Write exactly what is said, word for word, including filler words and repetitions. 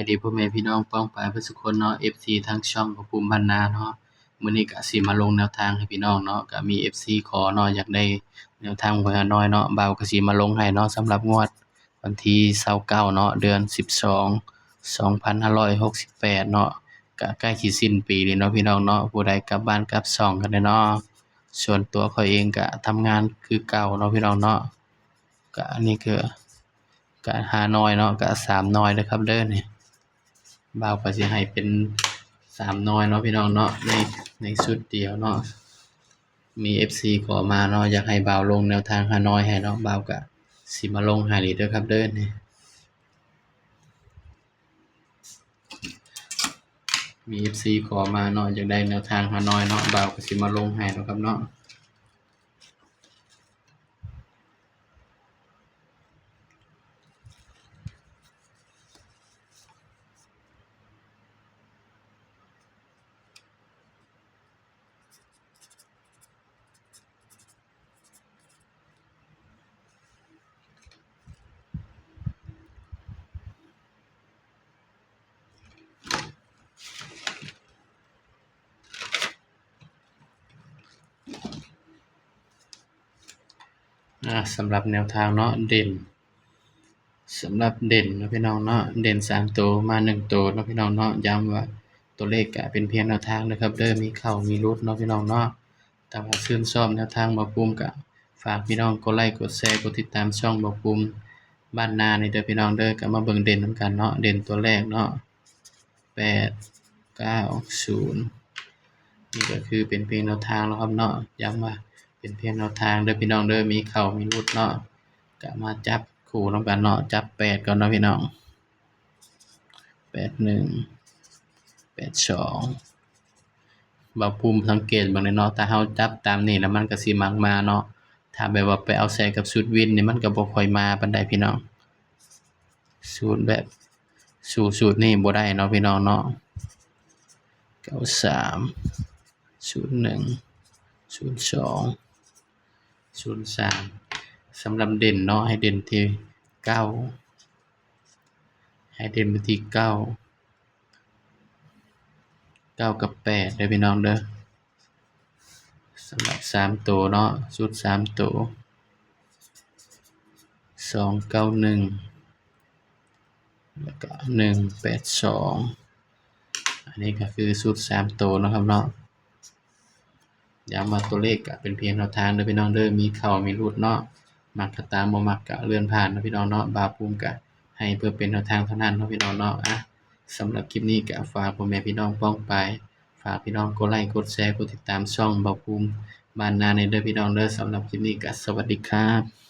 สวัสดีพ่อแม่พี่น้องป้องปายเพื่อนสุคนเนาะ เอฟซี ทางช่องบ่าวภูมิบ้านนาเนาะ มื้อนี้ก็สิมาลงแนวทางให้พี่น้องเนาะ ก็มี เอฟซี ขอเนาะ อยากได้แนวทางหวยฮานอยเนาะ บ่าวก็สิมาลงให้เนาะ สำหรับงวดวันที่ซาวเก้าเนาะ เดือนสิบสอง สองพันห้าร้อยหกสิบแปดเนาะ ก็ใกล้สิสิ้นปีแล้วเนาะพี่น้องเนาะ ผู้ใดกลับบ้านกลับช่องกันเด้อเนาะ ส่วนตัวข้อยเองก็ทำงานคือเก่าเนาะพี่น้องเนาะ ก็อันนี้คือ ก็ฮานอยเนาะ ก็สามหน่วยเด้อครับเด้อนี่ บ่าวก็สิให้เป็นสามหน่วยเนาะพี่น้องเนาะ ใน ในชุดเดียวเนาะ มี เอฟซี ขอมาเนาะ อยากให้บ่าวลงแนวทางฮานอยให้เนาะ บ่าวก็สิมาลงให้เด้อครับเด้อนี่ มี เอฟซี ขอมาเนาะ อยากได้แนวทางฮานอยเนาะ บ่าวก็สิมาลงให้เนาะครับเนาะ อ่า สำหรับแนวทางเนาะ เด่น สำหรับเด่นเนาะพี่น้องเนาะ เด่นสามตัวมาหนึ่งตัวเนาะพี่น้องเนาะ ย้ำว่าตัวเลขก็เป็นเพียงแนวทางนะครับเด้อ มีเข้ามีหลุดเนาะพี่น้องเนาะ ถ้าว่าชื่นชอบแนวทางบ่าวภูมิก็ฝากพี่น้องกดไลค์ กดแชร์ กดติดตามช่องบ่าวภูมิบ้านนานี่เด้อพี่น้องเด้อ ก็มาเบิ่งเด่นนำกันเนาะ เด่นตัวแรกเนาะ แปดเก้าศูนย์ นี่ก็คือเป็นเพียงแนวทางเนาะครับเนาะ ย้ำว่าเป็นเพียงแนวทางเด้อพี่น้องเด้อ มีเข้ามีหลุดเนาะ ก็มาจับคู่นำกันเนาะ จับแปดก่อนเนาะพี่น้อง แปดหนึ่ง แปดสอง บ่าวภูมิสังเกตเบิ่งเด้อเนาะ ถ้าเฮาจับตามนี่แล้วมันก็สิมักมาเนาะ ถ้าแบบว่าไปเอาใส่กับชุดวินนี่มันก็บ่ค่อยมาปานใดพี่น้อง สูตรแบบ สูตร สูตรนี่บ่ได้เนาะพี่น้องเนาะ เก้าสาม ศูนย์หนึ่ง ศูนย์สอง ศูนย์สาม สำหรับเด่นเนาะ ให้เด่นที่เก้า ให้เด่นไปที่เก้า เก้ากับแปดเด้อพี่น้องเด้อ สำหรับสามตัวเนาะ ชุดสามตัว สองเก้าหนึ่ง แล้วก็หนึ่งแปดสอง อันนี้ก็คือชุดสามตัวเนาะครับเนาะ ย้ำว่าตัวเลขก็เป็นเพียงแนวทางเด้อพี่น้องเด้อ มีเข้ามีหลุดเนาะ มักก็ตาม บ่มักก็เลื่อนผ่านเนาะพี่น้องเนาะ บ่าวภูมิก็ให้เพื่อเป็นแนวทางเท่านั้นเนาะพี่น้องเนาะ อ่ะ สำหรับคลิปนี้ก็ฝากพ่อแม่พี่น้องป้องปาย ฝากพี่น้องกดไลค์ กดแชร์ กดติดตามช่องบ่าวภูมิบ้านนาแหน่เด้อพี่น้องเด้อ สำหรับคลิปนี้ก็สวัสดีครับ